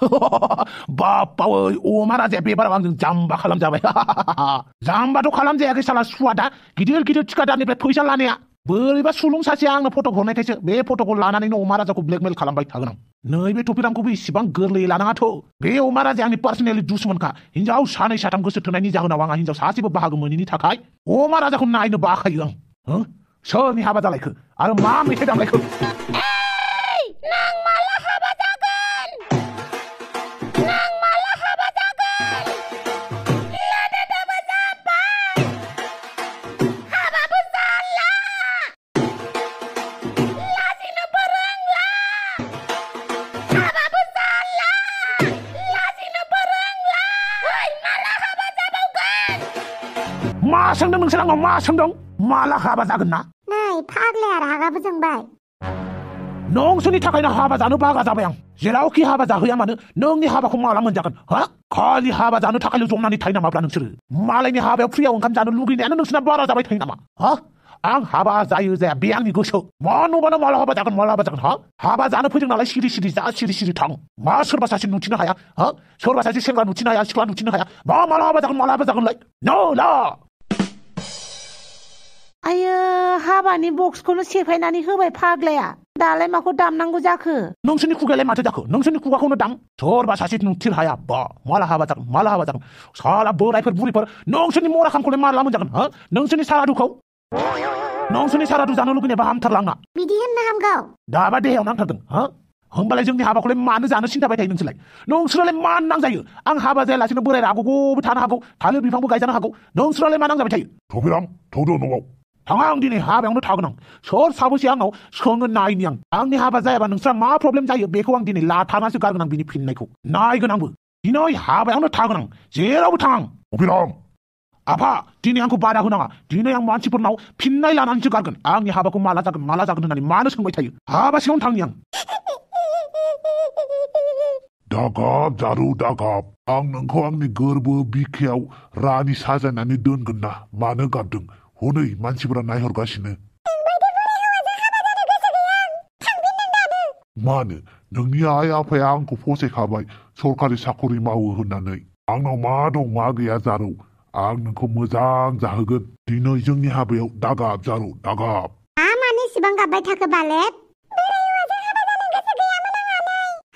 बापावै अमा राजाया बेबाराव आंजों जाम्बा खालामजाबाय जाम्बाथ' खालामजायाखै साला सुवादा गिदिर गिदिर थिकादारनिफ्राय फैसा लानाया बोरैबा सुलुं सासे आंनो फट' हरनायखायसो बे फट'खौ लानानैनो अमा राजाखौ ब्लेकमेल खालामबाय थागोन आं नैबे टपिरामखौबो इसिबां गोरलैयै लानाङाथ' बे अमा राजाया आंनि पार्सनेलि दुश्मनखा हिनजाव सानै साथाम गोसो थोनायनि जाहोनाव आंहा हिनजाव सासेबो बाहागो मोनैनि थाखाय अमा राजाखौ नायनो बाखायो आं सोरनि हाबा जालायखो आरो मा मेथाइ दामलायखो मा सोंदों नोंसोर आंनाव मा सोंदों माला हाबा जागोन ना नै फाग्लाया रागाबो जोंबाय नोंसोरनि थाखायनो हाबा जानो बागा जाबाय आं जेरावखि हाबा जाहैया मानो नोंनि हाबाखौ माला मोनजागोन खालि हाबा जानो थाखायल' जमनानै थायो नामाब्रा नोंसोरो मालायनि हाबायाव फ्रियाव ओंखाम जानो लुगैनायानो नोंसोरना बारा जाबाय थायो नामा आं हाबा जायो जाया बे आंनि गोसो मा नुबानो माला हाबा जागोन हाबा जानो फैदों नालाय सिरि सिरि जा सिरि सिरि थां मा सोरबा सासे नुथिनो हाया सोरबा सासे सेंग्रा नुथिनो हाया सिख्ला नुथिनो हाया माला हाबा जागोनलाय ला आयो हाबानि बक्सखौनो सेफायनानै होबाय फाग्लाया दालाय माखौ दामनांगौ जाखो नोंसोरनि खुगायालाय माथो जाखो नोंसोरनि खुगाखौनो दाम सोरबा सासे नुथिर हाया माला हाबा जागोन साला बोरायफोर बुरैफोर नोंसोरनि मराखामखौलाय माला मोनजागोन नोंसोरनि सारादुखौ नोंसोरनि सारादु जानो लुगैनायबा हामथारला आंना बिदि होननो हामगौ दाबा देहायाव नांथारदों होमबालाय जोंनि हाबाखौलाय मानो जानो सिन्थाबाय थायो नोंसोरालाय मा नांजायो आं हाबा जायालासिनो बोराय राग'बो थानो हागौ थालिर बिफांबो गायजानो हागौ नोंसोरालाय मा नांजाबाय थायो थबिराम थौदो न'आव थाङा आं दिनै हाबायावनो थागोन आं सोर साबैसे आंनाव सोङो नायनि आंनि हाबा जायाबा नोंस्रा मा प्रब्लेम जायो बेखौ आं दिनै लाथारनासो गारगोन आं बिनि फिननायखौ नायगोन आंबो दिनै हाबायावनो थागोन आं जेरावबो थाङा आं थबिराम आफा दिनै आंखौ बादा होनाङा दिनै आं मानसिफोरनाव फिननाय लानानैसो गारगोन आंनि हाबाखौ माला जागोन होननानै मानो सोंबाय थायो हाबासियावनो थांनि आं दागाब जारु दागाब आं नोंखौ आंनि गोरबो बिखायाव रानि साजायनानै दोनगोन ना मानो गाबदों हनै मानसिफोरा नायहरगासिनो मानो नोंनि आइ आफाया आंखौ फसायखाबाय सरखारि साखरि मावो होननानै आंनाव मा दं मा गैया जारौ आं नोंखौ मोजां जाहोगोन दिनै जोंनि हाबायाव दागाब जारौ दागाब मानो इसिबां गाबबाय थाखो बालेब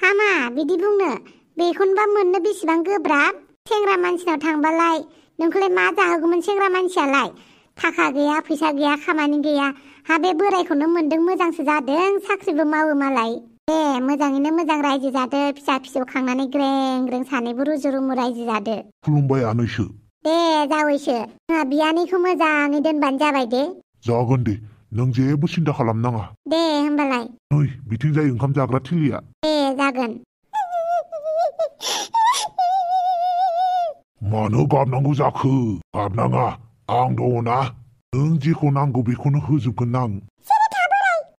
हामा बिदि बुंनो बेखौनोबा मोननो बेसेबां गोब्राब सेंग्रा मानसिनाव थांबालाय नोंखौलाय मा जाहोगौमोन सेंग्रा मानसियालाय थाखा गैया फैसा गैया खामानि गैया बे बोरायखौनो मोनदों मोजांसो जादों साख्रिबो मावो मालाय मोजाङैनो मोजां रायजो जादो फिसा फिसौ खांनानै ग्रें ग्रें सानैबो रुजु रुमु रायजो जादो खुलुमबाय आनैसो जावैसो बियानैखौ मोजाङै दोनबानो जाबाय दे जागोन दे नों जेबो सिन्था खालामनाङा होमबालाय नै बिथिंजाय ओंखाम जाग्रा थिलिया जागोन मानो गाबनांगौ जाखो गाबनाङा आं दङ ना नों जेखौ नांगौ बेखौनो होजोबगोन आं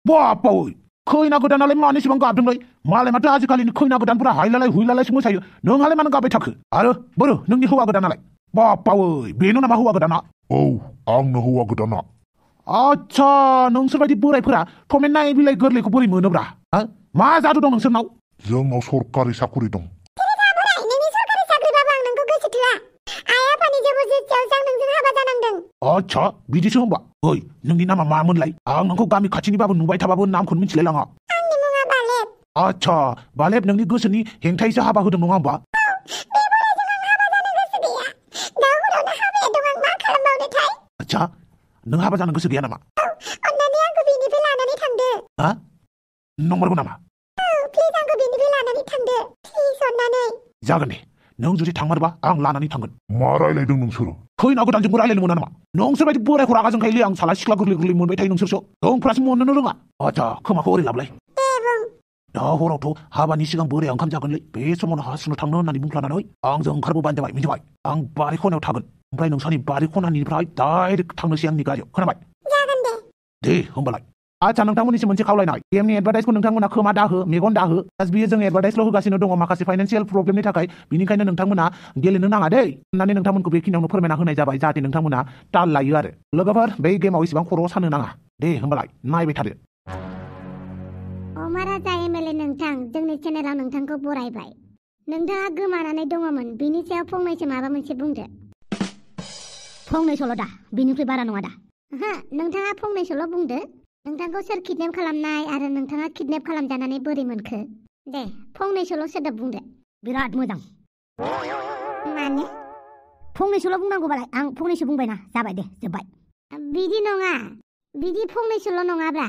बापावै खैना गोदानालाय मानो इसेबां गाबदोंलाय मालाय माथो आजिखालिनि खैना गोदानफोरा हायलालाय हुइलालायसो मोसायो नोंहालाय मानो गाबबाय थाखो आरो बोरो नोंनि हौवा गोदानालाय बापावै बेनो नामा हौवा गोदाना औ आंनो हौवा गोदाना आच्छा नोंसोरबायदि बोरायफोरा टमेन्टनाय बिलाइ गोरलैखौ बोरै मोनोब्रा मा जादु दं नोंसोरनाव जोंनाव सरकारि साखरि दं आच्छा बिदिसो होमबा ओइ नोंनि नामा मामोनलाय आं नोंखौ गामि खाथिनिबाबो नुबाय थाबाबो नामखौनो मिथिलाय लाङा आंनि मुङा बालेब आच्छा बालेब नोंनि गोसोनि हेंथायैसो हाबा होदों नङा होमबा आच्छा नों हाबा जानो गोसो गैया नामा अन्नानै आंखौ बेनिफ्राय लानानै थांदो नंमारगौ नामा प्लिज आंखौ बेनिफ्राय लानानै थांदो प्लिज अन्नानै जागोन दे नों जुदि थांमारबा आं लानानै थांगोन मा रायलायदों नोंसोरो खैना गोदानजोंबो रायलायनो मोना नामा नोंसोरबायदि बोरायखौ रागा जोंखायोलै आं साला सिख्ला गोरलै गोरलै मोनबाय थायो नोंसोरसो दंफ्रासो मोननोनो रोङा आच्छा खोमाखौ ओरै लाबलाय दा हरावथ' हाबानि सिगां बोराया ओंखाम जागोनलै बे समावनो हासुनो थांनो होननानै बुंफ्लानानै आंजों ओंखारबोबानो जाबाय मिथिबाय आं बारि खनायाव थागोन ओमफ्राय नोंसानि बारि खनानिफ्राय डाइरेक्ट थांनोसै आंनि गारियाव खोनाबाय दे होमबालाय आच्छा नोंथांमोननिसिम मोनसे खावलायनाय गेमनि एडभार्टाइजखौ नोंथांमोना खोमा दाहो मेगन दाहो बियो जों एडभार्टाइजल' होगासिनो दङ माखासे फाइनान्सियेल प्रब्लेमनि थाखाय बिनिखायनो नोंथांमोना गेलेनो नाङा दै होननानै नोंथांमोनखौ बेखिनियावनो फोरमायना होनाय जाबाय जाहाथे नोंथांमोना ताल लायो आरो लोगोफोर बे गेमाव इसेबां खर' सानो नाङा दे होमबालाय नायबाय थादो अमा राजा एमएलए नोंथां जोंनि चेनेलाव नोंथांखौ बरायबाय नोंथाङा गोमानानै दङमोन बेनि सायाव फंनैसो माबा मोनसे बुंदो। फंनैसोल' दा बेनिख्रुइ बारा नङा दा। ओहो नोंथाङा फंनैसोल' बुंदो। नोंथांखौ सोर किडनेप खालामनाय आरो नोंथाङा किडनेप खालामजानानै बोरै मोनखो दे फंनैसोल' सोदोब बुंदो। बिराद मोजां। माने फंनैसोल' बुंनांगौबालाय आं फंनैसो बुंबायना जाबाय दे जोब्बाय। बिदि नङा बिदि फंनैसोल' नङाब्रा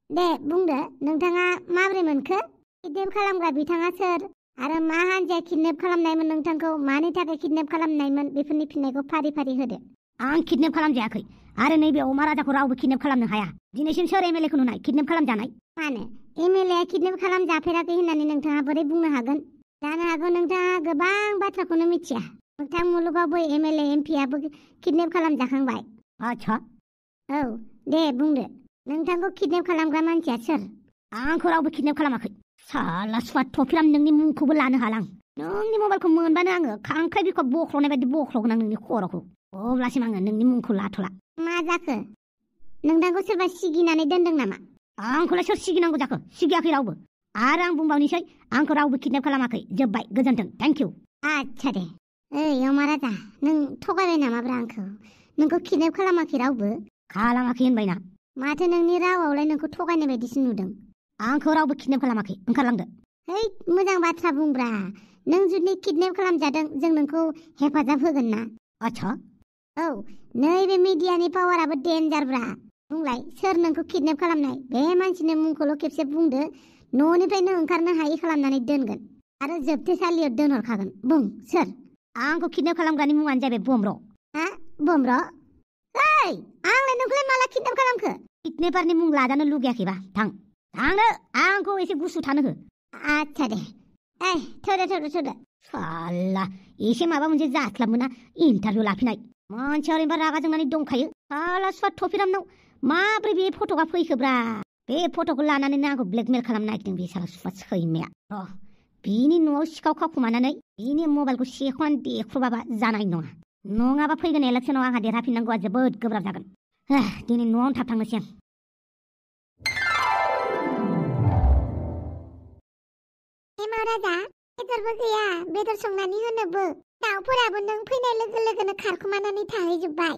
दे बुंदो नोंथाङा माबोरै मोनखो किडनेप खालामग्रा बिथाङा सोर आरो मा हान्जाया किडनेप खालामनायमोन नोंथांखौ मानि थाखाय किडनेप खालामनायमोन बेफोरनि फिननायखौ फारि फारि होदो। आं किडनेप खालामजायाखै आरो नैबे अमा राजाखौ रावबो किडनेप खालामनो हाया। दिनैसिम सोर एमएलए खौ नुनाय किडनेप खालामजानाय? मानो एमएलए किडनेप खालामजाफेराखै होननानै नोंथाङा बोरै बुंनो हागोन? जानो हागौ नोंथाङा गोबां बाथ्राखौनो मिथिया। मोगथां मुलुगाव बै एमएलए एमपिआबो किडनेप खालामजाखांबाय। आच्छा औ दे बुंदो नोंथांखौ किडनेप खालामग्रा मानसिया सोर? आंखौ रावबो किडनेप खालामाखै। साला सुवा थफिराम नोंनि मुंखौबो लानो हालां। नोंनि मबाइलखौ मोनबानो आङो खांख्राइ बिखौ बख्ल'नाय बायदि बख्ल'गोन आं नोंनि खर'खौ। अब्लासिम आङो नोंनि मुंखौ लाथ'ला। मा जाखो नोंथांखौ सोरबा सिगिनानै दोनदों नामा? आंखौलाय सोर सिगिनांगौ जाखो? सिगियाखै रावबो। आरो आं बुंबावनोसै आंखौ रावबो किडनेप खालामाखै। जोब्बाय गोजोन्थों थेंक इउ। आच्छा दे ओइ अमा राजा नों थगायबाय नामाब्रा आंखौ? नोंखौ किडनेप खालामाखै रावबो? खालामाखै होनबायना। माथो नोंनि रावआवलाय नोंखौ थगायनाय बायदिसो नुदों। आंखौ रावबो किडनेप खालामाखै ओंखारलांदो। है मोजां बाथ्रा बुंब्रा नों जुदि किडनेप खालामजादों जों नोंखौ हेफाजाब होगोन ना। आच्छा औ नैबे मिडियानि पावाराबो डेन्जारब्रा। बुंलाय सोर नोंखौ किडनेप खालामनाय बे मानसिनि मुंखौल' खेबसे बुंदो न'निफ्रायनो ओंखारनो हायि खालामनानै दोनगोन आरो जोबथेसालियाव दोनहरखागोन। बुं सोर? आंखौ किडनेप खालामग्रानि मुङानो जाबाय बमब्र'। हा बमब्र'? ओइ आंलाय नोंखौलाय माला किडनेप खालामखो? किडनेपारनि मुं लाजानो लुगैयाखैबा थांनो आंखौ एसे गुसु थानो हो। आच्छा दे ओइ थोदो साला एसे माबा मोनसे जास्लाबमोना इन्टारभिउ लाफिनाय मानसिया ओरैनोबा रागा जोंनानै दंखायो। साला सुवा थफिरामनाव माब्रै बे फट'आ फैखोब्रा? बे फट'खौ लानानैनो आंखौ ब्लेकमेल खालामनो नागिरदों बे साला सुवा सैमाया। बिनि न'आव सिखाव खाखुमानानै बिनि मबाइलखौ सेख'नानै देख्रुबाबा जानाय नङा। नङाबा फैगोन इलेक्सनाव आंहा देरहाफिननांगौआ जोबोद गोब्राब जागोन। दिनै न'आवनो थाबथांनोसै आं। राजा बेदरबो गैया बेदर संनानै होनोबो। दाउफोराबो नों फैनाय लोगो लोगोनो खारखुमानानै थाहैजोब्बाय।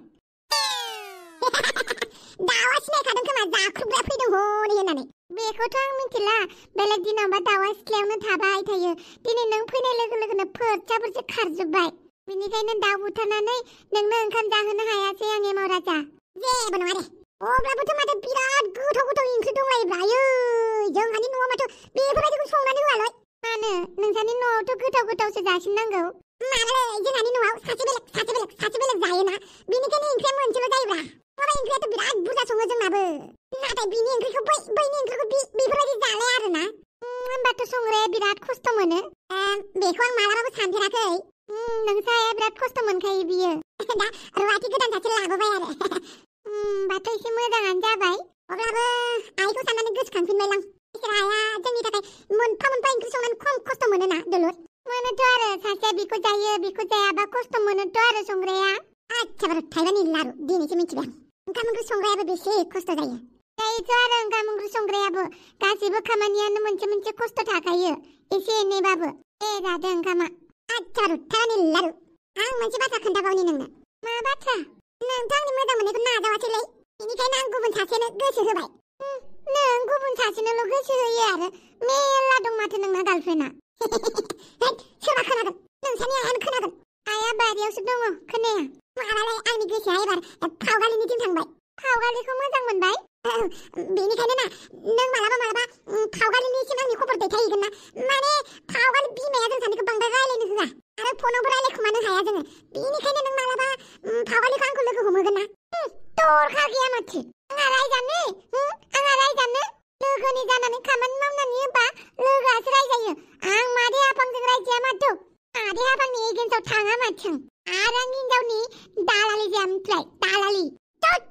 दाउआ सिनायखादों खोमा जाख्रुबग्रा फैदों हनै होननानै। बेखौथ' आं मिथिला बेलेग दिनावबा दाउआ सिथ्लायावनो थाबाय थायो। दिनै नों फैनाय लोगो लोगोनो फोरजा फोरजा खारजोब्बाय। बेनिखायनो दाउ बुथारनानै नोंनो ओंखाम जाहोनो हायासै आं एमाव राजा। जेबो नङा दे अब्लाबोथ' माथो बिराद गोथाव गोथाव ओंख्रि दंलायोब्रा। आयै जोंहानि न'आव माथो बेफोरबायदिखौ संनानै होआलै। मानो नोंसानि न'आवथ' गोथाव गोथावसो जासिननांगौ। मालाय जोंहानि न'आव सासे बेलेग जायोना बेनिखायनो ओंख्रिया मोनसेल' जायोब्रा। माबा ओंख्रियाथ' बिराद बुरजा सङो जोंनाबो। नाथाय बिनि ओंख्रिखौ बैनि ओंख्रिखौ बेफोरबायदि जालाया आरोना। होमबाथ' संग्राया बिराद खस्थ' मोनो। बेखौ आं मालाबाबो सानफेराखै। नोंसाया बिराद खस्थ' मोनखायो बियो। दा रुवाथि गोदान सासे लाबोबाय आरो। बाथ' एसे मोजाङानो जाबाय। अब्लाबो आइखौ साननानै गोसोखांफिनबायलां। इसोर आइया जोंनि थाखाय मोनफा मोनफा ओंख्रि संनानै खम खस्थ' मोनोना दलुर। मोनोथ' आरो सासेया बिखौ जायो बिखौ जायाबा खस्थ' मोनोथ' आरो संग्राया। आच्छा बार' थाइबानि लारु दिनैसो मिथिबाय आं। ओंखाम ओंख्रि संग्रायाबो बेसे खस्थ' जायो। जायोथ' आरो ओंखाम ओंख्रि संग्रायाबो गासैबो खामानियानो मोनसे मोनसे खस्थ' थाखायो एसे एनैबाबो। जादो ओंखामा। आच्छा बार' थाइबानि लारु। आं मोनसे बाथ्रा खोन्थाबावनि नोंनो। मा बाथ्रा? नोंथ' आंनि मोजां मोननायखौ नाजावासैलै बेनिखायनो आं गुबुन सासेनो गोसो होबाय। नों गुबुन सासेनोल' गोसो होयो आरो मेरला दं माथो नोंना गार्लफ्रेन्डआ। सोरबा खोनागोन नोंसानि आइयानो खोनागोन। आइया बारियावसो दङ खोनाया। मालाय आंनि गोसोआ एबार फावगालिनिथिं थांबाय। फावगालिखौ मोजां मोनबाय? बेनिखायनो ना नों मालाबा फावगालिनिसिम आंनि खबर दैथायहैगोन ना। माने फावगालि बिमाया जों सानैखौ बांद्राय रायलायनो होआ आरो फनावबो रायलायखुमानो हाया जोङो। बेनिखायनो नों मालाबा फावगालिखौ आंखौ लोगो हमहोगोन ना। दरखार गैया माथो। आंहा रायजानो लोगोनि जानानै खामानि मावनानै होबा लोगोआसो रायजायो। आं मादै आफांजों रायजाया माथो। मादै आफांनि एगेन्स्टआव थाङा माथो। आरो आं हिनजावनि दालालि जाया ओमफ्राय दालालि।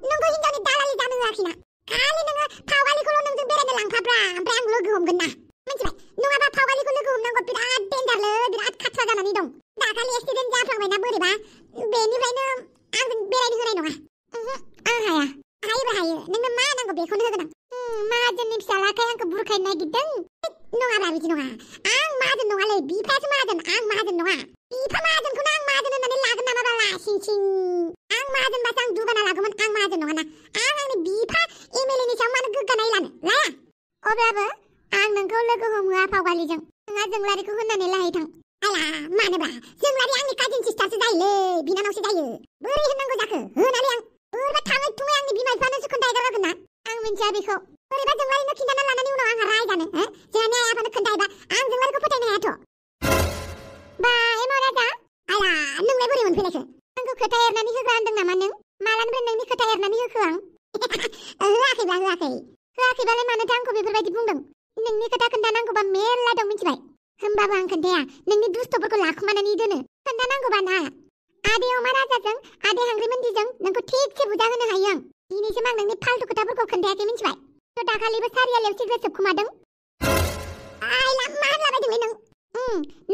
नोंखौ हिनजावनि दालालि जानो होआखैना। खालि नोङो फावगालिखौल' नोंजों बेरायनो लांफाब्रा ओमफ्राय आं लोगो हमगोन ना मिथिबाय। नङाबा फावगालिखौ लोगो हमनांगौ बिराद डेन्जारलै बिराद खाथ्रा जानानै दं। दाखालि एक्सिडेन्ट जाफ्लांबायना बोरैबा बेनिफ्रायनो आंजों बेरायनो होनाय नङा। आं हाया। हायोबो हायो नोंनो मा नांगौ बेखौनो होगोन आं। माहाजोननि फिसालाखाय आंखौ बुरखायनो नागिरदों? नङाब्रा बिदि नङा। आं माहाजोन नङालै बिफायासो माहाजोन। माहाजोन आं माहाजोन नङा बिफा माहाजोनखौनो आं माहाजोन होननानै लागोन नामा बाला सिं आं माहाजोनबासो आं दुगाना लागौमोन आं माहाजोन नङाना आं आंनि बिफा एमएलए नि सायाव मानो गोग्गानाय लानो लाया अब्लाबो आं नोंखौ लोगो हमोआ फावगालिजों नोंहा जोंलारिखौ होननानै लाहैथां आला मानोब्रा जोंलारि आंनि काजिन सिस्टारसो जायोलै बिनानावसो जायो बोरै होननांगौ जाखो होनालै आं बोरैबा थाङै थुङै आंनि बिमा बिफानोसो खोन्थाहैगारगोन ना आं मिन्थिया बेखौ बोरैबा जोंलारिनो खिन्थाना लानानै उनाव आंहा रायजानो जोंहानि आइ आफानो खोन्थाहैबा आं जोंलारिखौ फोथायनो हायाथ' बा एमाव राजा आला नोंलाय बोरै मोनफैनायखो आंखौ खोथा एरनानै होग्रा होनदों नामा नों मालानिफ्राय नोंनि खोथा एरनानै होखो आं होआखैबालाय मानोथो आंखौ बेफोरबायदि बुंदों नोंनि खोथा खोन्थानांगौबा मेरला दं मिथिबाय होमबाबो आं खोन्थाया नोंनि दुस्थ'फोरखौ लाखुमानानै दोनो खोन्थानांगौबा ना आदै अमा राजाजों आदै हांग्रिमोनदिजों नोंखौ थिगसे बुजा होनो हायो आं दिनैसिम आं नोंनि फाल्थु खोथाफोरखौ खोन्थायाखै मिथिबाय थ' दाखालिबो सारियालियाव सिग्रेट सोबखुमादों आइला मा होनलाबायदोंलै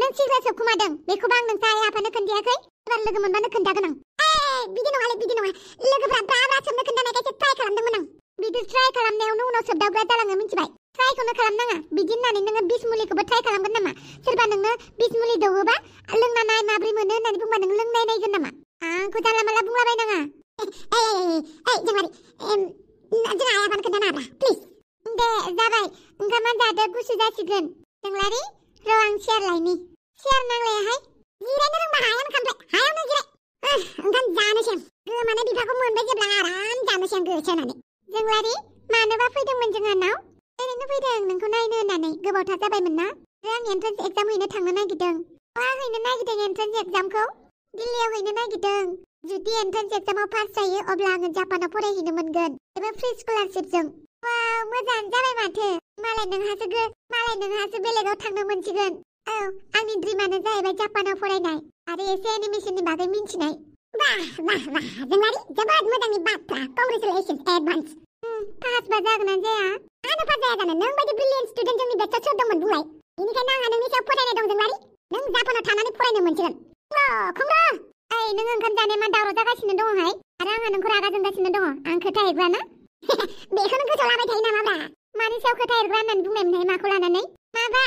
नों सिग्रेट सोबखुमादों बेखौबो आं नोंसा आइ आफानो खोन्थायाखै एबार लोगो मोनबानो खोन्थागोन आं बिदि नङा लोगोफ्रा ब्रा सोबनो खोन्थानायखायसो ट्राइ खालामदोंमोन आं बिदि ट्राइ खालामनायावनो उनाव सोबदावग्रा जालाङो मिथिबाय ट्राइखौनो खालामनाङा बिदि होननानै नोङो बिस मुलिखौबो ट्राइ खालामगोन नामा सोरबा नोंनो बिस मुलि दौवोबा लोंना नाय माब्रै मोनो होननानै बुंबा नों लोंनाय नायगोन नामा आंखौ जानला मानला बुंलाबायनाङा जोंलारि जोंहा आइ आफानो खोन्थानो हाब्रा प्लिज दे जाबाय ओंखामा जादो गुसु जासिगोन जोंलारि र' आं सियार लायनि सियार नांलायाहाय जिरायनो रोंबा हायावनो खामफ्लाय हायावनो जिराय ओंखाम जानोसै आं गोमानाय बिफाखौ मोनबाय जेब्ला आराम जानोसै आं गोसोनानै जोंलारि मानोबा फैदोंमोन जोंहानाव ओरैनो फैदों नोंखौ नायनो होननानै गोबावथार जाबायमोन ना आं एन्ट्रेन्स एग्जाम हैनो थांनो नागिरदों हैनो नागिरदों एन्ट्रेन्स एग्जामखौ दिल्लीयाव हैनो नागिरदों जुदि एन्ट्रेन्स एग्जामाव पास जायो अब्ला आङो जापानाव फरायहैनो मोनगोन एबा फ्रि स्कलारशिपजों वाव मोजाङानो जाबाय माथो मालाय नोंहासो बेलेगाव थांनो मोनसिगोन औ आंनि ड्रिमानो जाहैबाय जापानाव फरायनाय आरो एसे एनिमेसननि बागै मिन्थिनाय जोंलारि जोबोद मोजांनि बाथ्रा कंग्रेचुलेशन्स एडभान्स पासबा जागोन ना जाया मानो पास जाया जानो नों बायदि ब्रिलियेन्ट स्टुडेन्ट जोंनि बेटसआव सोर दंमोन बुंलाय बेनिखायनो आंहा नोंनि सायाव फोथायनाय दं जोंलारि नों जापानाव थानानै फरायनो मोनसिगोन खुमब्रा नों ओंखाम जानाया मा दावराव जागासिनो दङहाय आरो आंहा नोंखौ रागा जोंगासिनो दङ आं खोथा एरग्रा ना बेखौनो गोसोआव लाबाय थायो नामाब्रा मानि सायाव खोथा एरग्रा होननानै बुंनायमोनहाय माखौ लानानै माबा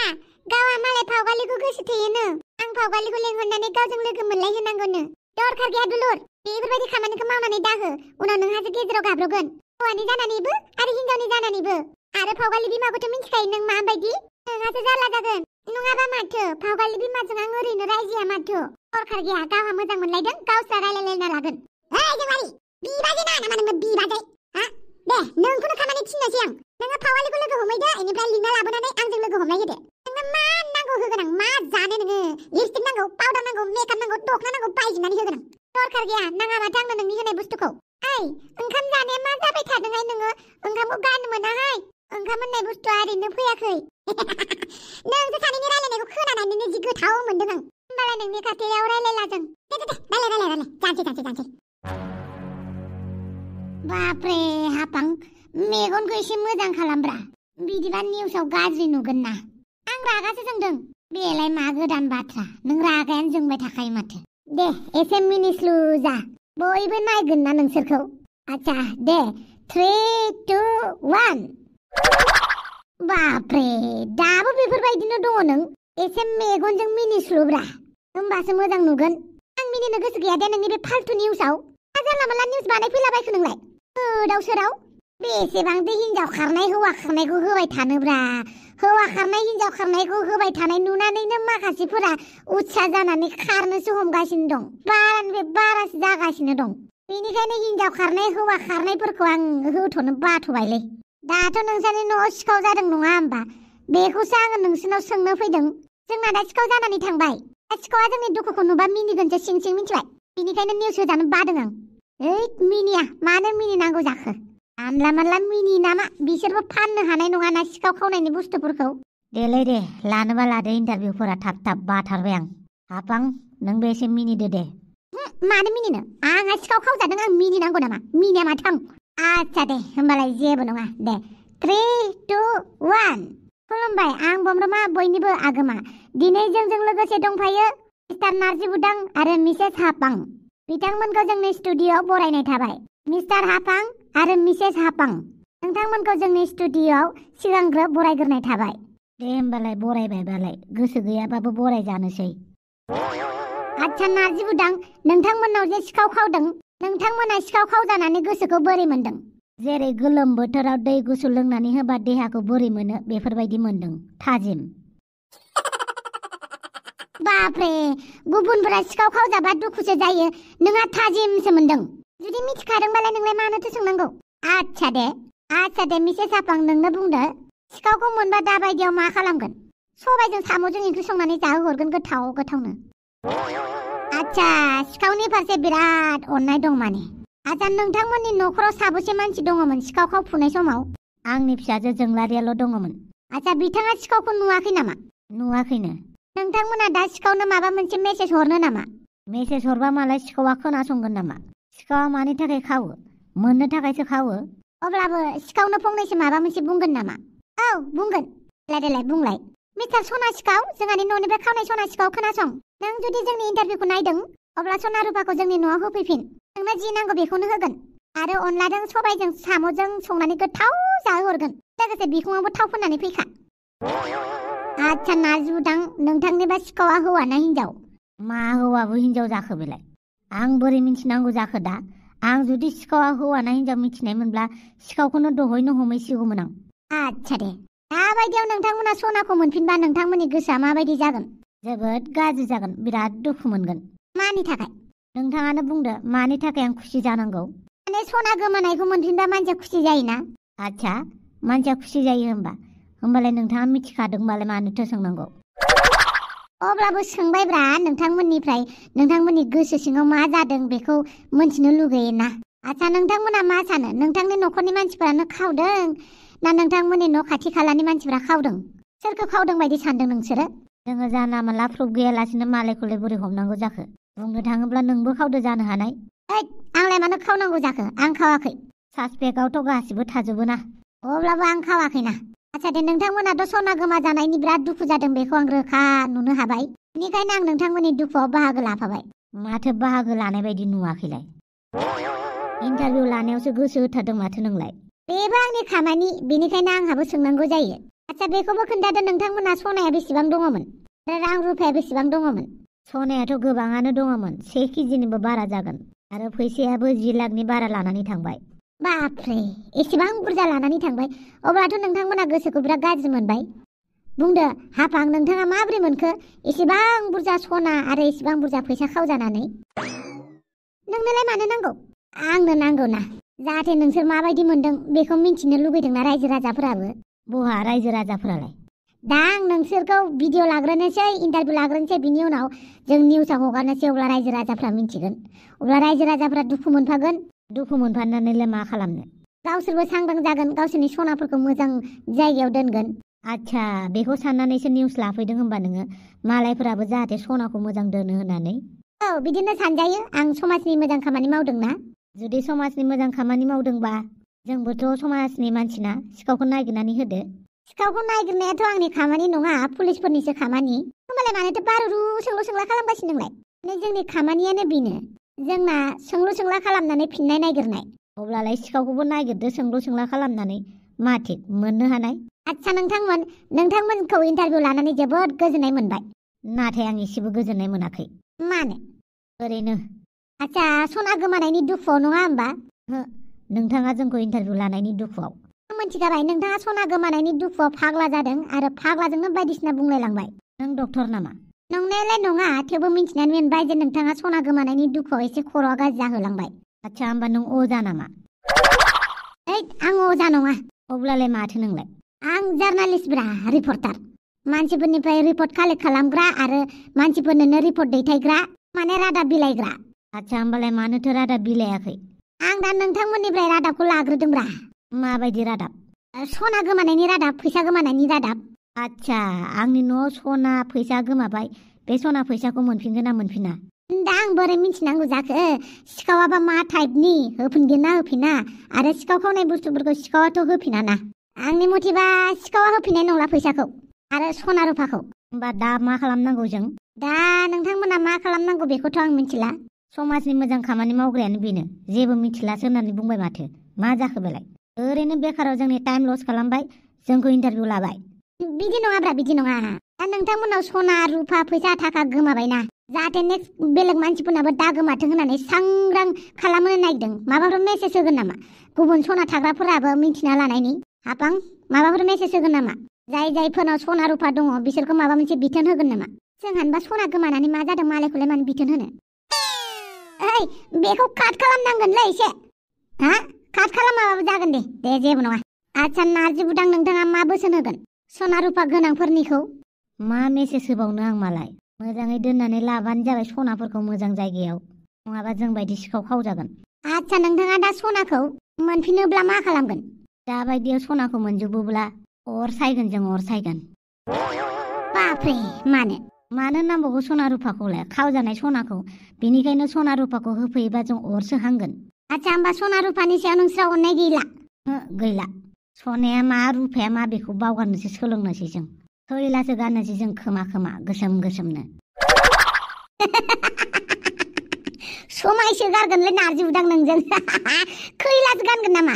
गावहा मालाय फावगालिखौ गोसो थोयोनो आं फावगालिखौ लेंहरनानै गावजों लोगो मोनलायहोनांगौनो दरखार गैया दुलुर बेफोरबायदि खामानिखौ मावनानै दाहो उनाव नोंहासो गेजेराव गाब्रगोन हौवानि जानानैबो आरो हिनजावनि जानानैबो आरो फावगालि बिमाखौथ' मिन्थिखायो नों माबायदि नोंहासो जारला जागोन नङाबा माथो फावगालि बिमाजों आं ओरैनो रायजिया माथो दरखार गैया गावहा मोजां मोनलायदों गावस्रा रायलायलायना लागोन जोंलारि बिबाजै ना नामा नोङो बिबाजै दे नोंखौनो खामानि थिननोसै आं नोङो फावगालिखौ लोगो हमहैदो बेनिफ्राय लिंना लाबोनानै आंजों लोगो हमलाय होदो नोंनो मा नांगौ होगोन आं मा जानो नोङो लिपस्टिक नांगौ पाउडार नांगौ मेकआप नांगौ दखना नांगौ बायजोबनानै होगोन आं दरखार गैया नाङा माथो आंनो नोंनि होनाय बुस्थुखौ ओंखाम जानाया मा जाबाय थादोंहाय नोङो ओंखामखौ गारनो मोनाहाय ओंखाम होननाय बुस्थुआ ओरैनो फैयाखै नोंसो सानैनि रायलायनायखौ खोनानानैनो जि गोथाव मोनदों आं होमबालाय नोंनि खाथियाव रायलायला जों दे रायलाय जानोसै बापरे हापां मेगनखौ एसे मोजां खालामब्रा बिदिबा निउसाव गाज्रि नुगोन ना आं रागासो जोंदों बेलाय मा गोदान बाथ्रा नों रागायानो जोंबाय थाखायो माथो दे एसे मिनिस्लु जा बयबो नायगोन ना नोंसोरखौ आच्छा दे 3, 2, 1 बापरे दाबो बेफोरबायदिनो दङ नों एसे मेगनजों मिनिस्लुब्रा होमबासो मोजां नुगोन आं मिनिनो गोसो गैया दे नोंनि बे फाल्थु निउसाव जानला मानला निउस बानायफैलाबायखो नोंलाय गोदाव सोराव बेसेबांथो हिनजाव खारनाय हौवा खारनायखौ होबाय थानोब्रा हौवा खारनाय हिनजाव खारनायखौ होबाय थानाय नुनानैनो माखासेफोरा उत्सा जानानै खारनोसो हमगासिनो दं बारानिफ्राय बारासो जागासिनो दं बेनिखायनो हिनजाव खारनाय हौवा खारनायफोरखौ आं होथ'नो बाथ'बायलै दाथ' नोंसानि न'आव सिखाव जादों नङा होमबा बेखौसो आङो नोंसोरनाव सोंनो फैदों जोंना दा सिखाव जानानै थांबाय सिखावा जोंनि दुखुखौ नुबा मिनिगोनसो सिं सिं मिथिबाय बेनिखायनो निउस होजानो बादों आं मिनिया मानो मिनिनांगौ जाखो आमला मानला मिनि नामा बिसोरबो फाननो हानाय नङाना सिखाव खावनायनि बुस्थुफोरखौ देलै दे लानोबा लादो इन्टारभिउफोरा थाब बाथारबाय आं हापां नोंबो एसे मिनिदो दे मानो मिनिनो आंहा सिखाव खावजादों आं मिनिनांगौ नामा मिनिया माथो आं आच्छा दे होमबालाय जेबो नङा दे 3, 2, 1 खुलुमबाय आं बमब्रमा बयनिबो आगोमा दिनै जोंजों लोगोसे दंफायो मिस्टार नार्जि बुदां आरो मिसेस हापां बिथांमोनखौ जोंनि स्टुडिअ'आव बरायनाय थाबाय मिस्टार हापां आरो मिसेस हापां नोंथांमोनखौ जोंनि स्टुडिअ'आव सिगांग्रो बरायग्रोनाय थाबाय दे होमबालाय बरायबायबालाय गोसो गैयाबाबो बराय जानोसै। आच्छा नार्जि बुदां, नोंथांमोननाव जे सिखाव खावदों, नोंथांमोना सिखाव खावजानानै गोसोखौ बोरै मोनदों? जेरै गोलोम बोथोराव दै गुसु लोंनानै होबा देहाखौ बोरै मोनो बेफोरबायदि मोनदों, थाजिम। बाप्रे, गुबुनफोरा सिखाव खावजाबा दुखुसो जायो, नोंहा थाजिमसो मोनदों। जुदि मिथिखादोंबालाय नोंलाय मानोथो सोंनांगौ? आच्छा दे मिसेस आफां, नोंनो बुंदो, सिखावखौ मोनबा दाबायदियाव मा खालामगोन? सबायजों साम'जों ओंख्रि संनानै जाहोहरगोन गोथाव गोथावनो। आच्छा, सिखावनि फारसे बिराद अननाय दं माने। आच्छा, नोंथांमोननि न'खराव साबेसे मानसि दङमोन सिखाव खावफुनाय समाव? आंनि फिसाजो जोंलारियाल' दङमोन। आच्छा, बिथाङा सिखावखौ नुवाखै नामा? नुवाखैनो। नोंथांमोना दा सिखावनो माबा मोनसे मेसेज हरनो नामा? मेसेज हरबा मालाय सिखावा खोनासंगोन नामा? सिखावा मानि थाखाय खावो? मोननो थाखायसो खावो। अब्लाबो सिखावनो फंनैसो माबा मोनसे बुंगोन नामा? औ बुंगोन। देलाय बुंलाय। मिस्टार सना सिखाव, जोंहानि न'निफ्राय खावनाय सना सिखाव, खोनासं। नों जुदि जोंनि इन्टारभिउखौ नायदों, अब्ला सना रुफाखौ जोंनि न'आव होफैफिन। नोंनो जि नांगौ बेखौनो होगोन। आरो अनलाजों सबायजों साम'जों संनानै गोथाव जाहोहरगोन। लोगोसे बिखुङावबो थाव फोननानै फैखा। आच्छा नार्जि बुदां, नोंथांनिबा सिखावा हौवा ना हिनजाव? मा हौवाबो हिनजाव जाखो बेलाय? आं बोरै मिथिनांगौ जाखो दा? आं जुदि सिखावा हौवा ना हिनजाव मिथिनाय मोनब्ला सिखावखौनो दहयनो हमहैसिगौमोन आं। आच्छा दे, दाबायदियाव नोंथांमोना सनाखौ मोनफिनबा नोंथांमोननि गोसोआ माबायदि जागोन? जोबोद गाज्रि जागोन, बिराद दुखु मोनगोन। मानि थाखाय? नोंथाङानो बुंदो, मानि थाखाय आं खुसि जानांगौ? माने सना गोमानायखौ मोनफिनबा मानसिया खुसि जायोना? आच्छा, मानसिया खुसि जायो होमबालाय नोंथाङा मिथिखादोंबालाय मानोथो सोंनांगौ? अब्लाबो सोंबायब्रा, नोंथांमोननिफ्राय नोंथांमोननि गोसो सिङाव मा जादों बेखौ मोनथिनो लुगैयोना। आच्छा, नोंथांमोना मा सानो? नोंथांनि न'खरनि मानसिफोरानो खावदों ना नोंथांमोननि न' खाथि खालानि मानसिफोरा खावदों? सोरखौ खावदों बायदि सानदों नोंसोरो? जोङो जानला मानला प्रुफ गैयालासिनो मालायखौलाय बोरै हमनांगौ जाखो? बुंनो थाङोब्ला नोंबो खावदो जानो हानाय। आंलाय मानो खावनांगौ जाखो? आं खावाखै। सासपेक्टआवथ' गासिबो थाजोबो ना। अब्लाबो आं खावाखैना। आच्छा दे, नोंथांमोनाथ' सना गोमा जानायनि बिराद दुखु जादों, बेखौ आं रोखा नुनो हाबाय। बेनिखायनो आं नोंथांमोननि दुखुआव बाहागो लाफाबाय। माथो बाहागो लानाय बायदि नुवाखैलाय? इन्टारभिउ लानायावसो गोसो होथारदों माथो नोंलाय? बेबो आंनि खामानि, बेनिखायनो आंहाबो सोंनांगौ जायो। आच्छा, बेखौबो खोन्थादो, नोंथांमोना सनाया बेसेबां दङमोन? आरो रां रुफाया बेसेबां दङमोन? सनायाथ' गोबाङानो दङमोन, 1 केजिनिबो बारा जागोन। आरो फैसायाबो 10 लाखनि बारा लानानै थांबाय। बाप्रे, एसेबां बुरजा लानानै थांबाय? अब्लाथ' नोंथांमोना गोसोखौ बिराद गाज्रि मोनबाय। बुंदो हाफां, नोंथाङा माबोरै मोनखो एसेबां बुरजा सना आरो एसेबां बुरजा फैसा खावजानानै? नोंनोलाय मानो नांगौ? आंनो नांगौ ना। जाहाथे नोंसोर माबायदि मोनदों बेखौ मिन्थिनो लुगैदोंना रायजो राजाफोराबो। बहा रायजो राजाफोरालाय? दा आं नोंसोरखौ भिडिअ लाग्रोनोसै, इन्टारभिउ लाग्रोनोसै, बिनि उनाव जों निउसाव हगारनोसै, अब्ला रायजो राजाफ्रा मिन्थिगोन। अब्ला रायजो राजाफ्रा दुखु मोनफागोन। दुखु मोनफानानैलाय मा खालामनो? गावसोरबो सांग्रां जागोन, गावसोरनि सनाफोरखौ मोजां जायगायाव दोनगोन। आच्छा, बेखौ साननानैसो निउस लाफैदों होनबा नोङो, मालायफोराबो जाहाथे सनाखौ मोजां दोनो होननानै। औ, बिदिनो सानजायो। आं समाजनि मोजां खामानि मावदोंना। जुदि समाजनि मोजां खामानि मावदोंबा जोंबोथ' समाजनि मानसिना, सिखावखौ नागिरनानै होदो। सिखावखौ नागिरनायाथ' आंनि खामानि नङा, पुलिसफोरनिसो खामानि। होमबालाय मानोथो बारुरु सोंलु सोंला खालामगासिनो नोंलाय? जोंनि खामानियानो बेनो, जोंना सोंलु सोंला खालामनानै फिननाय नागिरनाय। अब्लालाय सिखावखौबो नागिरदो सोंलु सोंला खालामनानै, मा थिक मोननो हानाय। आच्छा, नोंथांमोनखौ इन्टारभिउ लानानै जोबोद गोजोननाय मोनबाय। नाथाय आं एसेबो गोजोननाय मोनाखै। मानो? ओरैनो। आच्छा, सना गोमानायनि दुखुआव नङा होमबा? नोंथाङा जोंखौ इन्टारभिउ लानायनि दुखुआव। आं मिथिखाबाय, नोंथाङा सना गोमानायनि दुखुआव फाग्ला जादों आरो फाग्लाजोंनो बायदिसिना बुंलायलांबाय। नों डक्टर नामा? नंनायालाय नङा, थेवबो मिन्थिनानै मोनबाय जे नोंथाङा सना गोमानायनि दुखुआव एसे खर'आ गाज्रि जाहोलांबाय। आच्छा, होमबा नों अजा नामा? आं अजा नङा। अब्लालाय माथो नोंलाय? आं जार्नालिस्ट ब्रा, रिपर्टार। मानसिफोरनिफ्राय रिपर्ट कालेक्ट खालामग्रा आरो मानसिफोरनोनो रिपर्ट दैथायग्रा, माने रादाब बिलाइग्रा। आच्छा, होमबालाय मानोथो रादाब बिलायाखै? आं दा नोंथांमोननिफ्राय रादाबखौ लाग्रोदोंब्रा। माबायदि रादाब? सना गोमानायनि रादाब, फैसा गोमानायनि रादाब। आच्छा, आंनि न'आव सना फैसा गोमाबाय, बे सना फैसाखौ मोनफिनगोन ना मोनफिना? दा आं बोरै मिन्थिनांगौ जाखो? सिखावाबा मा टाइपनि, होफिनगोन ना होफिना? आरो सिखाव खावनाय बुस्थुफोरखौ सिखावाथ' होफिना ना। आंनि मथेबा सिखावा होफिननाय नंला फैसाखौ आरो सना रुफाखौ। होमबा दा मा खालामनांगौ जों? दा नोंथांमोना मा खालामनांगौ बेखौथ' आं मिथिला। समाजनि मोजां खामानि मावग्रायानो बेनो, जेबो मिथिलासो होननानै बुंबाय माथो। मा जाखो बेलाय? ओरैनो बेखाराव जोंनि टाइम लस खालामबाय, जोंखौ इन्टारभिउ लाबाय। बिदि नङाब्रा बिदि नङा दा नोंथांमोनाव सना रुफा फैसा थाखा गोमाबायना जाहाथे नेक्स्ट बेलेग मानसिफोरनाबो दा गोमाथों होननानै सांग्रां खालामनो नागिरदों माबाफोर मेसेज होगोन नामा गुबुन सना थाग्राफोराबो मिथिना लानायनि हापां माबाफोर मेसेज होगोन नामा जायफोरनाव सना रुफा दङ बिसोरखौ माबा मोनसे बिथोन होगोन नामा जोंहानोबा सना गोमानानै मा जादों मालायखौलाय मानो बिथोन होनो ओइ बेखौ काट खालामनांगोनलै एसे हा काट खालामाबाबो जागोन दे जेबो नङा आच्छा नार्जि बुदां नोंथाङा मा बोसोन होगोन सना रुफा गोनांफोरनिखौ मा मेसेज होबावनो आं मालाय मोजाङै दोननानै लाबानो जाबाय सनाफोरखौ मोजां जायगायाव नङाबा जों बायदि सिखाव खावजागोन आच्छा नोंथाङा दा सनाखौ मोनफिनोब्ला मा खालामगोन दाबायदियाव सनाखौ मोनजोबोब्ला अर सायगोन जों अर सायगोन बापरे मानो नांबावगौ सना रुफाखौलाय खावजानाय सनाखौ बेनिखायनो सना रुफाखौ होफैयोबा जों अरसो हांगोन आच्छा होमबा सना रुफानि सायाव नोंस्रा अननाय गैला सनाया मा रुफाया मा बेखौ बावगारनोसो सोलोंनोसै जों खैलासो गाननोसै जों खोमा गोसोम गोसोमनो समायसो गारगोनलै नार्जि बुदां नोंजों खैलासो गानगोन नामा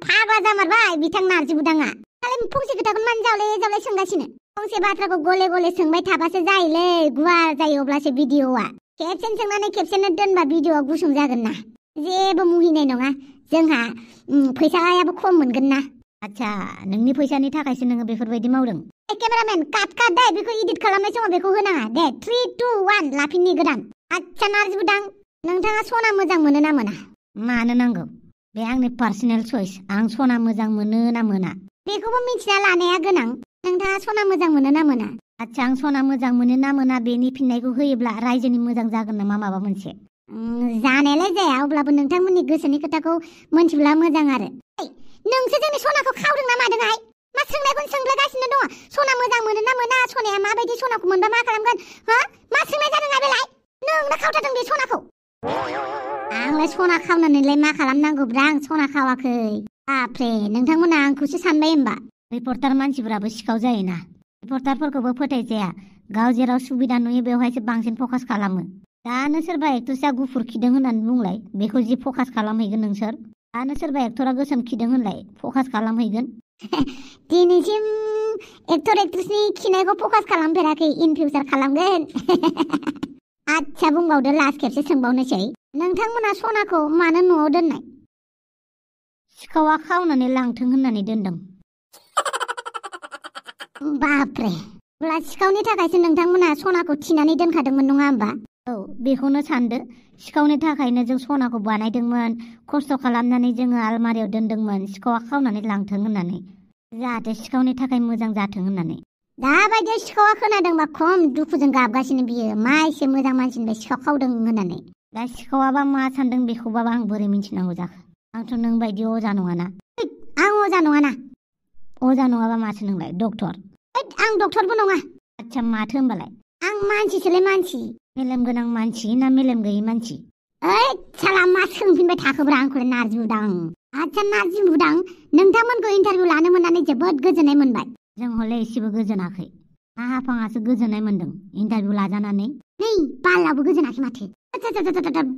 फाग्ला जामारबाय बिथां नार्जि बुदाङा खालि फंसे खोथाखौनो मानो जावले सोंगासिनो फंसे बाथ्राखौ गले सोंबाय थाबासो जायोलै गुवार जायो अब्लासो भिडिअआ खेबसेनो सोंनानै खेबसेनो दोनबा भिडिअआ गुसुं जागोन ना जेबो मुहिनाय नङा जोंहा फैसायाबो खम मोनगोन ना आच्छा नोंनि फैसानि थाखायसो नोङो बेफोरबायदि मावदों केमेरामेन काट दे बेखौ इडिट खालामनाय समाव बेखौ होनाङा दे 3 2 1 लाफिननि गोदान आच्छा नार्जि बुदां नोंथाङा सना मोजां मोनो ना मोना मानो नांगौ बे आंनि पार्सनेल चइस आं सना मोजां मोनो ना मोना बेखौबो मिथिना लानाया गोनां नोंथाङा सना मोजां मोनो ना मोना आच्छा आं सना मोजां मोनो ना मोना बेनि फिननायखौ होयोब्ला रायजोनि मोजां जागोन नामा माबा मोनसे जानायालाय जाया अब्लाबो नोंथांमोननि गोसोनि खोथाखौ मोनथिब्ला मोजां आरो नोंसो जोंनि सनाखौ खावदों ना मादोंहाय मा सोंनायखौनो सोंलागासिनो दङ सना मोजां मोनो ना मोना सनाया माबायदि सनाखौ मोनबा मा खालामगोन मा सोंनाय जादों बेलाय नोंनो खावथारदों बे सनाखौ आंलाय सना खावनानैलाय मा खालामनांगौब्रा आं सना खावाखै बापरे नोंथांमोना आंखौसो सानबाय होमबा रिपर्टार मानसिफोराबो सिखाव जायोना रिपर्टारफोरखौबो फोथायजाया गाव जेराव सुबिदा नुयो बेवहायसो बांसिन फकास खालामो दानो सोरबा एक्ट्रेसआ गुफुर खिदों होननानै बुंलाय बेखौ जि फकास खालामहैगोन नोंसोर दानो सोरबा एक्टरा गोसोम खिदों होनलाय फकास खालामहैगोन दिनैसिम एक्टर एक्ट्रेसनि खिनायखौ फकास खालामफेराखै इन फिउचार खालामगोन आच्छा बुंबावदो लास्ट खेबसे सोंबावनोसै नोंथांमोना सनाखौ मानो न'आव दोननाय सिखावा खावनानै लांथों होननानै दोनदों बापरे अब्ला सिखावनि थाखायसो नोंथांमोना सनाखौ थिनानै दोनखादोंमोन नङा होमबा औ बेखौनो सानदो सिखावनि थाखायनो जों सनाखौ बानायदोंमोन खस्थ' खालामनानै जोङो आलमारियाव दोनदोंमोन सिखावा खावनानै लांथों होननानै जाहाथे सिखावनि थाखाय मोजां जाथों होननानै दाबायदियाव सिखावा खोनादोंबा खम दुखुजों गाबगासिनो बियो मा एसे मोजां मानसिनिफ्राय सिखाव खावदों होननानै दा सिखावाबा मा सानदों बेखौबाबा आं बोरै मिथिनांगौ जाखो आंथ' नों बायदि अजा नङाना आं अजा नङाना अजा नङाबा माथो नोंलाय डक्टर आं डक्टरबो नङा आच्छा माथो होमबालाय आं मानसिसोलै मानसि मेलेम गोनां मानसि ना मेलेम गैयै मानसि साला मा सोंफिनबाय थाखोब्रा आंखौलाय नार्जि बुदां आच्छा नार्जि बुदां नोंथांमोनखौ इन्टारभिउ लानो मोननानै जोबोद गोजोननाय मोनबाय जों हले एसेबो गोजोनाखै हाफाङासो गोजोननाय मोनदों इन्टारभिउ लाजानानै नै बालावबो गोजोनाखै माथो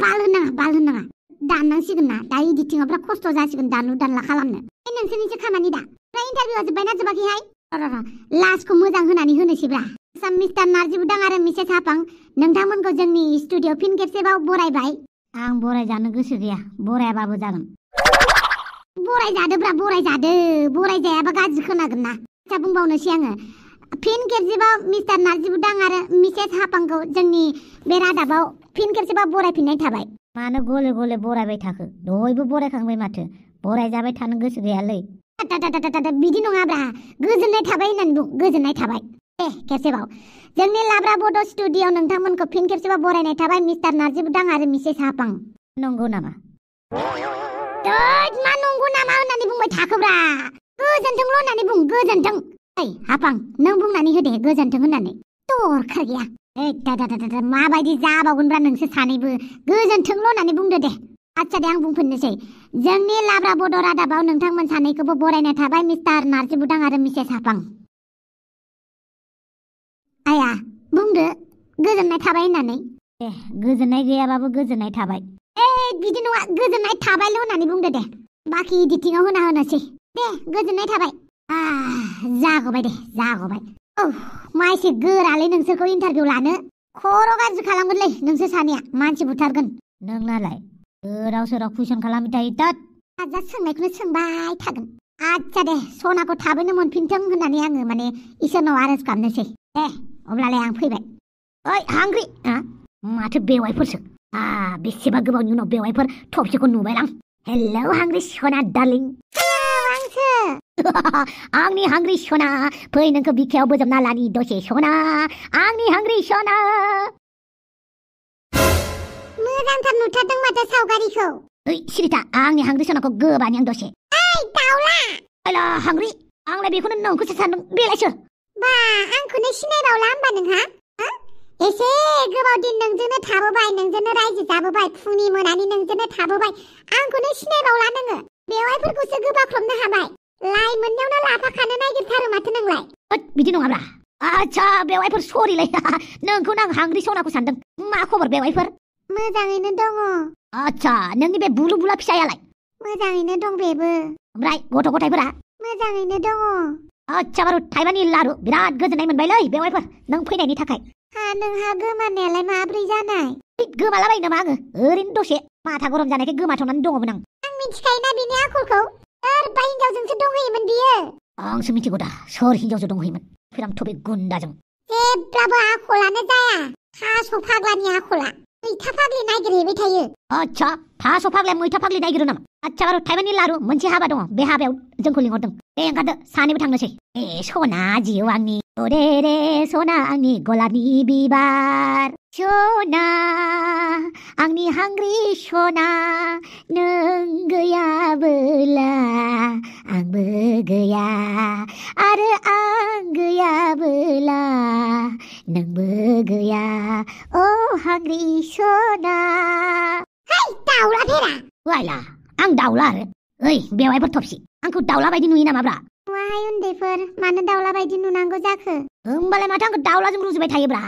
बाल होननाङा दाननांसिगोन ना दा इडिटिंआव बिराद खस्थ' जासिगोन दानलु दानला खालामनो नोंसोरनिसो खामानि दा ओमफ्राय इन्टारभिउआ जोब्बायना जोबाखैहाय लास्टखौ मोजां होनानै होनोसैब्रा मिस्टार नार्जि बुदां आरो मिसेस हापां नोंथांमोनखौ जोंनि स्टुडिअ फिन खेबसेबाव बरायबाय आं बरायजानो गोसो गैया बरायाबाबो जागोन बरायजादोब्रा बरायजायाबा गाज्रि खोनागोन ना आच्छा बुंबावनोसै आङो फिन खेबसेबाव मिस्टार नार्जि बुदां आरो मिसेस हापांखौ जोंनि बे रादाबाव फिन खेबसेबाव बरायफिननाय थाबाय मानो गले गले बरायबाय थाखो दहायबो बरायखांबाय माथो बरायजाबाय थानो गोसो गैयालै बिदि नङाब्रा गोजोननाय थाबाय होननानै बुं गोजोननाय थाबाय खेबसेबाव जोंनि लाब्रा बड' स्टुडिअ नोंथांमोनखौ फिन खेबसेबाव बरायनाय थाबाय मिस्टार नार्जि बुदां आरो मिसेस हापां नंगौ नामा मा नंगौ नामा होननानै बुंबाय थाखोब्रा गोजोन्थोंल' होननानै बुं गोजोन्थों हापां नों बुंनानै होदे गोजोन्थों होननानै दरखार गैया माबायदि जाबावगोनब्रा नोंसोर सानैबो गोजोन्थोंल' होननानै बुंदो दे आच्छा दे आं बुंफिननोसै जोंनि लाब्रा बड' रादाबाव नोंथांमोन सानैखौबो बरायनाय थाबाय मिस्टार नार्जि बुदां आरो मिसेस हापां आया बुंदो गोजोननाय थाबाय होननानै दे गोजोननाय गैयाबाबो गोजोननाय थाबाय बिदि नङा गोजोननाय थाबायल' होननानै बुंदो दे बाखि इडिटिंआव होना होनोसै दे गोजोननाय थाबाय जागौबाय दे जागौबाय मा एसे गोरालै नोंसोरखौ इन्टारभिउ लानो खर' गाज्रि खालामगोनलै नोंसोर सानैया मानसि बुथारगोन नोंनालाय गोदाव सोराव कुइसन खालामबाय थायो तात हाजार सोंनायखौनो सोंबाय थागोन आच्छा दे सनाखौ थाबैनो मोनफिनथों होननानै आङो माने इसोरनाव आर'ज गाबनोसै दे अब्लालाय आं फैबाय ओइ हांग्रि माथो बेवाइफोरसो बेसेबा गोबावनि उनाव बेवाइफोर थफसेखौ नुबाय आं हेलौ हांग्रि सना डार्लिं आंसो आंनि हांग्रि सना फै नोंखौ बिखायाव बोजबना लानि दसे सना आंनि हांग्रि सना मोजांथार नुथारदों माथो सावगारिखौ ओइ सिरिथा आंनि हांग्रि सनाखौ गोबानि आं दसे ओइ दाउला हेला हांग्रि आंलाय बेखौनो नोंखौसो सानदों बेलायसो बा आंखौनो सिनायबावला होमबा नोंहा एसे गोबाव दिन नोंजोंनो थाबोबाय नोंजोंनो रायजो जाबोबाय फुंनि मोनानि नोंजोंनो थाबोबाय आंखौनो सिनायबावला नोङो बेवाइफोरखौसो गोबाख्रबनो हाबाय लाइ मोननायावनो लाफाखानो नागिरथारो माथो नोंलाय बिदि नङाब्रा आच्छा बेवाइफोर सरिलै नोंखौनो आं हांग्रि सनाखौ सानदों मा खबर बेवाइफोर मोजाङैनो दङ आच्छा नोंनि बे बुलु बुला फिसायालाय मोजाङैनो दं बेबो ओमफ्राय गथ' गथायफोरा मोजाङैनो दङ आच्छा बारु थाइबानि लारु बिराद गोजोननाय मोनबायलै बेवाइफोर नों फैनायनि थाखाय नोंहा गोमानायालाय माब्रै जानाय गोमालाबायो नामा आङो ओरैनो दसे माथा गरम जानायखाय गोमाथ'नानै दङमोन आं मिथिखायोना बिनि आखलखौ सोरबा हिनजावजोंसो दंहैयोमोन बियो आंसो मिथिगौ दा सोर हिनजावजों दंहैयोमोन फिराम थबे गुन्दाजों जेब्लाबो आखलानो जाया थास' फाग्लानि आखला मैथा फाग्लि नागिरहैबाय थायो आच्छा थास' फाग्लाया मैथा फाग्लि नागिरो नामा आच्छा बारु थाइबानि लारु मोनसे हाबा दङ बे हाबायाव जोंखौ लिंहरदों दे ओंखारदो सानैबो थांनोसै सना जिउ आंनि रे रे सना आंनि गलाबनि बिबार सना आंनि हांग्रि सना नों गैयाबोला आंबो गैया आरो आं गैयाबोला नोंबो गैया ओ हांग्रि सना दाउला फेरा वाइला आं दाउला आरो ओइ बेवाइफोर थफसि आंखौ दाउला बायदि नुयो नामाब्रा वाहाय उन्दैफोर मानो दाउला बायदि नुनांगौ जाखो होमबालाय माथो आंखौ दाउलाजों रुजुबाय थायोब्रा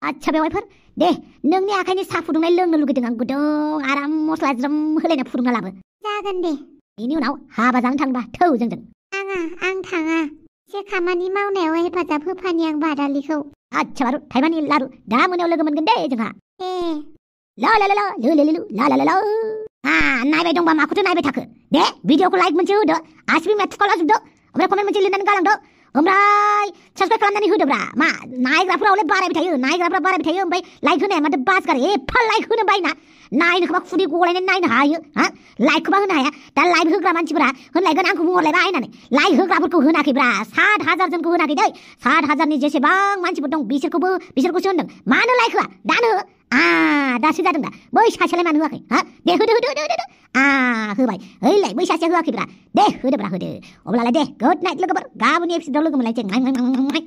आच्छा बेवाइफोर दे नोंनि आखाइनि साहा फुदुंनाय लोंनो लुगैदों आं गुदुं आराम मस्ला ज्रोम होलायना फुदुंना लाबो जागोन दे बेनि उनाव हाबा जानो थांबा थौ जोंजों आं थाङा एसे खामानि मावनायाव हेफाजाब होफानि आं बादालिखौ आच्छा बारु थाइबानि लारु दा मोनायाव लोगो मोनगोन दे जोंहा ला ला ला ला ला नायबाय दंबा माखौथो नायबाय थाखो दे भिडिअखौ लाइक मोनसे होदो आसिबिमा थुखालाजोबदो ओमफ्राय कमेन्ट मोनसे लिरनानै गालांदो ओमफ्राय साबसक्राइब खालामनानै होदोब्रा मा नायग्राफोरा हले बारायबाय थायो ओमफ्राय लाइक होनाया माथो बासगार एफा लाइक होनो बायना नायनो खोबा खुदै गलायनानै नायनो हायो लाइकखौबा होनो हाया दा लाइक होग्रा मानसिफोरा होनलायगोन आंखौ बुंहरलायबाय होननानै लाइक होग्राफोरखौ होनाखैब्रा 7,000 जनखौ होनाखै दै 7,000नि जेसेबां मानसिफोर दं बिसोरखौसो होनदों मानो लाइक होआ दानो दासो जादों दा बै सासेलाय मानो होआखै दे होदो होबाय ओइलाय बै सासेया होआखैब्रा दे होदोब्रा होदो अब्लालाय दे गुड नाइट लोगोफोर गाबोननि एपिसोडआव लोगो मोनलायसै